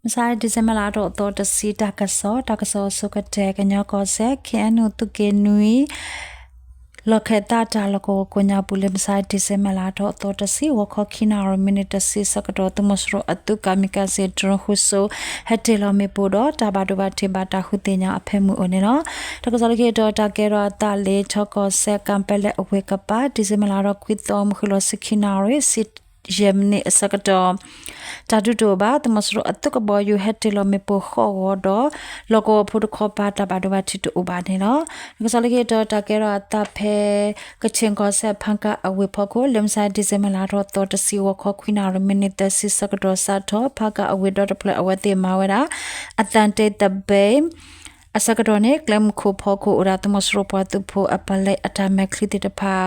မဆါ December လါထီၣ်သီတဆံ တၢ်ကစီၣ်, တၢ်ကစီၣ်အဆိကတၢၢ် ကညီကီၢ်စဲၣ် ခ့ၣ်အဲၣ်ယူၣ် သုးက့နွံ လီၢ်ခၢၣ်သးတၢ်လီၢ်ကဝီၤကိးညါပူၤ လၢမဆါ December လါထီၣ်သီတဆံ ဂီၤခီခံနၣ်ရံၣ် မံးနံးတဆံဆၢကတီၢ် သုးမီၤစိရိၤအသုး kamikaze drone ဃုစိ ဟဲတ့ၢ်လီၤမ့ၣ်ပိၢ်ဒီး တၢ်ဘၣ်ဒိဘၣ်ထံးဘၣ်တၢ်ဃုသ့ၣ်ညါအီၤအဖၢမုၢ်အိၣ်န့ၣ်လီၤ. တၢ်ကစီၣ်လၢခံတီၤ တၢ်ကဲထီၣ်အသးလၢ ချီကီၢ်စဲၣ် ကၣ်ပဲလဲၣ်အဝ့ၢ်ကပၤ December လါထီၣ်ခွံသီ မုၢ်ဃုလီၤဆံခံနၣ်ရံၣ် ဆံယဲၢ်မံးနံးအဆၢကတီၢ် တၢ်ဒုးတအိၣ်ဘၣ်. သုးမီၤစိရိၤအသုးကဘီယူၤဟဲတ့ၢ်လီၤမ့ၣ်ပိၢ်ဃိးဂီၤဒီး လီၢ်ကဝီၤဖိတခီပၤ တၢ်ဘၣ်ဒိဘၣ်ထံးတအိၣ်ဘၣ်န့ၣ်လီၤ. တၢ်ကစီၣ်လၢခံတီၤ တၢ်ကဲထီၣ်အသးဖဲ ကခ့ၣ်ကီၢ်စဲၣ် ဖၣ်ကၣ်အဝ့ၢ်ဖီခိၣ် လၢမဆါ December လါထီၣ်သီတဆံ ဂီၤခီခွံနၣ်ရံၣ် မံးနံးသၢဆံဆၢကတီၢ် စးထီၣ် ဖၣ်ကၣ်အဝ့ၢ်ဒီတဖျၢၣ်အဝဲသ့ၣ်မၤဝဲဒၣ် အသံတ့သဘဲ အဆၢကတီၢ်န့ၣ် ကျဲမုၢ်ခိၣ်ဖီခိၣ်အိၣ်ဒၣ် သုးမီၤစိရိၤပှၤသုးဖိအပလဲအတၢ်မဲာ်ချံသ့ၣ်တဖၣ်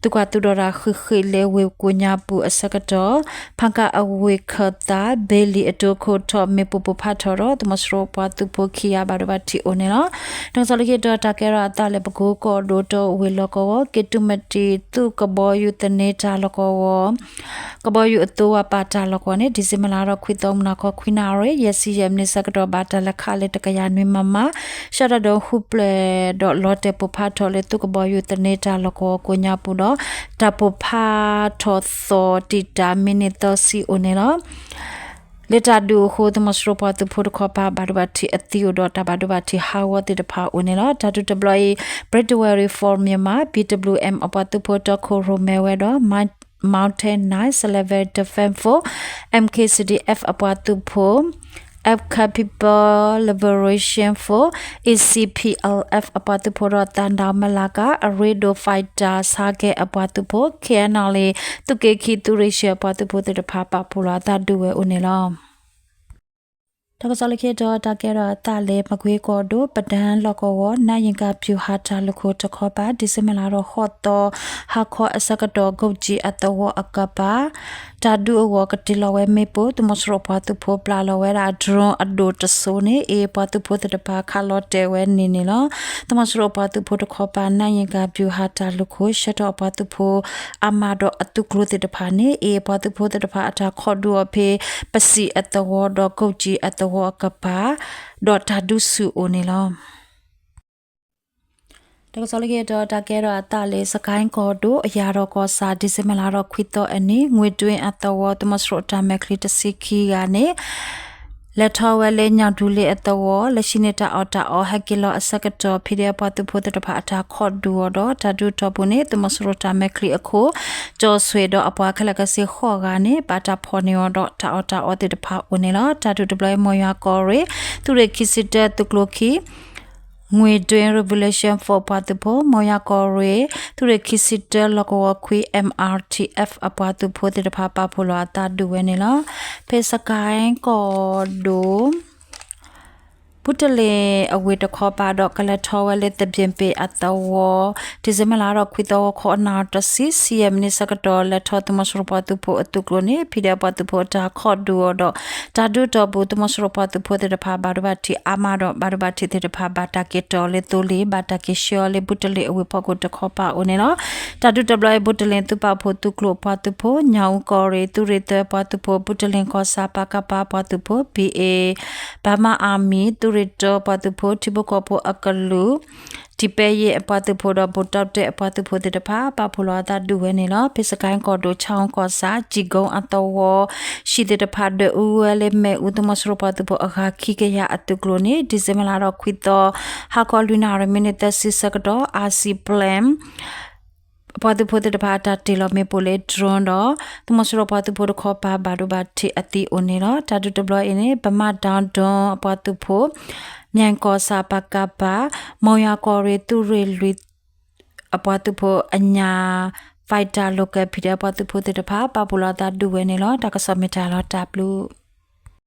သုးကွၢ်သုးဒီးတၢ်ဃ့ၢ်ဃ့ၢ်လၢဝ့ၢ်ကိးညါပူၤအဆၢကတီၢ် ဖၣ်ကၣ်အဝ့ၢ်ခၢၣ်သး ဘ့လံာ်အဒိခိၣ်ထီၣ် မ့ၣ်ပိၢ်ပိၢ်ဖးထီၣ်ဒီး သုးမီၤစိရိၤပှၤသုးဖိခံဂၤဘၣ်ဒိဘၣ်ထံးအိၣ်န့ၣ်လီၤ. တၢ်ကစီၣ်လၢခံတီၤ တၢ်ကဲထီၣ်အသးလၢ ပကိကီၢ်ဒိၣ်တီဝ့ၢ်လီၢ်ကဝီၤ က့ၤတုၤမ့ၢ်တံၢ်သုးကဘီယူၤသန့တၢ်လီၢ်ကဝီၤ ကဘီယူၤအသိဝါပာ်တၢ်လီၢ်ကဝီၤန့ၣ် December လါထီၣ်ခွံသီ မုၢ်နၤခီခွံနၣ်ရံၣ် ယဲၢ်ဆံယဲၢ်မံးနံးဆၢကတီၢ် ဘၣ်တၢ်လဲၤခးလၢတကယၤနွံ မမ ရှဲတၢ်ဒုးဟူပျဲၢ်ဒီးလီၤတဲာ်ပိၢ်ဖးထီၣ်လၢသုးကဘီယူၤသန့တၢ်လီၢ်ကဝီၤကိးညါပူၤဒီး တၢ်ပိၢ်ဖးထီၣ်သီၣ်တံာ်တာ် မံးနံးသၢဆံအိၣ်န့ၣ်လီၤ. လၢတၢ်ဒုးအဃိ သုးမီၤစိရိၤပှၤသုးဖိတခီပၤ ဘၣ်ဒိဘၣ်ထံးအသံအိၣ်ဒီး တၢ်ဘၣ်ဒိဘၣ်ထံးဟးဂီၤသ့ၣ်တဖၣ်အိၣ်န့ၣ်လီၤ. တၢ်ဒုးတဘျီအံၤ Brave Warrior for Myanmar BWM အပှၤသုးဖိတီခိၣ်ရိၣ်မဲဝဲဒီး Mountain Knight Salvation Defense Force MKCDF အပှၤသုးဖိ Kachin People Liberation Force ACPLF အပှၤသုးဖိဒီး သၣ်ဒၣ်မလၤကၤ အရ့ဒိၣ် fighter ဆါကဲအပှၤသုးဖိ KNLA သုးက့ခံ သုးရ့ၣ်ၡံၣ်အပှၤသုးဖိသ့ၣ်တဖၣ် ပာ်ဖှိၣ်လီၤအသးဒုးဝဲအိၣ်န့ၣ်လီၤ. တၢ်ကစီၣ်လၢခံတီၤ တၢ်ကဲထီၣ်အသးလၢ မကွ့ကီၢ်ဒိၣ် ပဒၢၣ်လီၢ်ကဝီၤ နၢ်ယံၤကၤ ပျူၤဟးတၢ်လူၢ်ခိၣ်တခီပၤ December လါထီၣ်ဃိးသီ ဟါခီအဆၢကတီၢ် ကိးကၠံအသဝီအကပၤ တၢ်ဒုးအဂီၢ်ကတ့ၢ်လီၤဝဲမ့ၣ်ပိၢ် သုးမီၤစိရိၤပှၤသုးဖိပျၢ်လီၤဝဲဒၣ် drone အဒိၣ်တစိၤန့ၣ် အ့ၣ် ပှၤသုးဖိသ့ၣ်တဖၣ်ခးလီၤတဲာ်ဝဲန့ၣ်န့ၣ်လီၤ. သုးမီၤစိရိၤပှၤသုးဖိတခီပၤ နၢ်ယံၤကၤ ပျူၤဟးတၢ်လူၢ်ခိၣ် ဆှၢထီၣ်အပှၤသုးဖိ အါမးဒီးအသုးကျိၤသ့ၣ်တဖၣ်န့ၣ် အ့ၣ် ပှၤသုးဖိသ့ၣ်တဖၣ်အတၢ်ခိးဒုးအီၤဖဲ ပစံၣ်အသဝီဒီး ကိးကၠံအသဝီအကပၤ ဒီးတၢ်ဒုးဆူၣ်အိၣ်န့ၣ်လီၤ. တၢ်ကစီၣ်လၢခံတီၤ တၢ်ကဲထီၣ်အသးလၢ စကဲၣ်ကီၢ်ဒိၣ် အယၤဒီးကီၢ်ဆၣ် December လါထီၣ်ခွံသီအနံၤ ငွ့တွ့အသဝီ သုးမီၤစိရိၤတၢ်မဲာ်ချံတဆံခံဂၤန့ၣ် လဲၤထီၣ်ဝဲလၢ ညၣ်ဒူလ့အသဝီ လၢဟံးန့ၢ်တၢ်အီၣ်တၢ်အီ ဟဲက့ၤလီၤအဆၢကတီၢ် ဖံးဒဲးပှၤသုးဖိသ့ၣ်တဖၣ်အတၢ်ခိးဒုးအီၤဒီး တၢ်ဒုးတီၢ်ပူၤန့ၣ် သုးမီၤစိရိၤတၢ်မဲာ်ချံအခိၣ် ကၠီၤဆွ့ၣ်ဒီးအပှၤခဲလၢာ်ခဲဆ့ဃိးဂၤန့ၣ် ဘၣ်တၢ်ဖီၣ်န့ၢ်အီၤဒီး တၢ်အီၣ်တၢ်အီသ့ၣ်တဖၣ်အိၣ်န့ၣ်လီၤ. တၢ်ဒုးတဘျီအံၤ မိၢ်ယွၤကီၢ်ရ့ၣ် သုးရ့ၣ်ခံဆံတၢ သုးကျိၤခံ ငွ့တွ့ Revolution Force ပှၤသုးဖိ မိၢ်ယွၤကီၢ်ရ့ၣ် သုးရ့ၣ်ခံဆံတၢ လီၢ်ကဝီၤခွံ MRTF အပှၤသုးဖိသ့ၣ်တဖၣ် ပာ်ဖှိၣ်လီၤအသးဒုးဝဲန့ၣ်လီၤ. ဖဲစကဲၣ်ကီၢ်ဒိၣ် ဘုတလ့ၣ်အဝ့ၢ်တခီပၤဒီး ကလဲၤထီၣ်ဝဲလၢ သဘ့ၣ်ပ့ၣ်အသဝီ December လါထီၣ်ခွံသီ ဂီၤခီနၣ်ရံၣ်တဆံ ဆံယဲၢ်မံးနံးဆၢကတီၢ် လဲၤထီၣ်သုးမီၤစိရိၤပှၤသုးဖိအသုးကျိၤန့ၣ် ဖံးဒဲးပှၤသုးဖိအတၢ်ခိးဒုးအီၤဒီး တၢ်ဒုးတီၢ်ပူၤ သုးမီၤစိရိၤပှၤသုးဖိသ့ၣ်တဖၣ် ဘၣ်ဒိဘၣ်ထံးအါမးဒီး ဘၣ်ဒိဘၣ်ထံးသ့ၣ်တဖၣ် ဘၣ်တၢ်က့ၤတီၢ်လၢသိလ့ၣ် ဘၣ်တၢ်က့ၤဆှၢအီၤလၢ ဘုတလ့ၣ်အဝ့ၢ်ဖီခိၣ်တခီပၤအိၣ်န့ၣ်လီၤ. တၢ်ဒုးတဘျီအံၤ ဘုတလ့ၣ် သုးပာ်ဖှိၣ်သုးကျိၤပှၤသုးဖိ ညၣ်အူကီၢ်ရ့ၣ် သုးရ့ၣ်သၢပှၤသုးဖိ ဘုတလ့ၣ်ကီၢ်ဆၣ် ပကဖ ပှၤသုးဖိ ဘံၣ်အ့ၣ် Burma Army သုးရ့ၣ်တၢပှၤသုးဖိ ထံဖိကီၢ်ဖိအကလုာ် တံၤပဲယ့ၣ်အပှၤသုးဖိဒီး ဘိၣ်တီတဲၣ်အပှၤသုးဖိသ့ၣ်တဖၣ် ပာ်ဖှိၣ်လီၤအသးဒုးဝဲန့ၣ်လီၤ. ဖဲစကဲၣ်ကီၢ်ဒိၣ် ဆၣ်အူကီၢ်ဆၣ် ကၠံၣ်ကိၣ်အသဝီ ဟံၣ်သ့ၣ်တဖၣ် ဒွဲၣ်အူဝဲလၢမ့ၣ်အူ သုးမီၤစိရိၤပှၤသုးဖိအဂၤခံကယၤအသုးကျိၤန့ၣ် December လါထီၣ်ခွံသီ ဟါခီလွံၢ်နၣ်ရံၣ် မံးနံးသၢဆံဆၢကတီၢ် RC Plan ပှၤသုးဖိသ့ၣ်တဖၣ် အတၢ်တ့ၢ်လီၤမ့ၣ်ပိၢ်လၢ drone ဒီး သုးမီၤစိရိၤပှၤသုးဖိတခီပၤ ဘၣ်ဒိဘၣ်ထံးအသံအိၣ်န့ၣ်လီၤ. တၢ်ဒုးတဘျီအံၤန့ၣ် ပမၤတၢ်ဒိၣ်အပှၤသုးဖိ မၠဲၣ်ကီၢ်ဆၣ် ပကဖ မိၢ်ယွၤကီၢ်ရ့ၣ် သုးရ့ၣ်လွံၢ်အပှၤသုးဖိအညၣ် fighter လီကဲ ဖံးဒဲးပှၤသုးဖိသ့ၣ်တဖၣ် ပာ်ဖှိၣ်လီၤအသးဒုးဝဲန့ၣ်လီၤ. တၢ်ကစီၣ်မ့ၢ်တၢ်လီၤတၢ်ဘျုး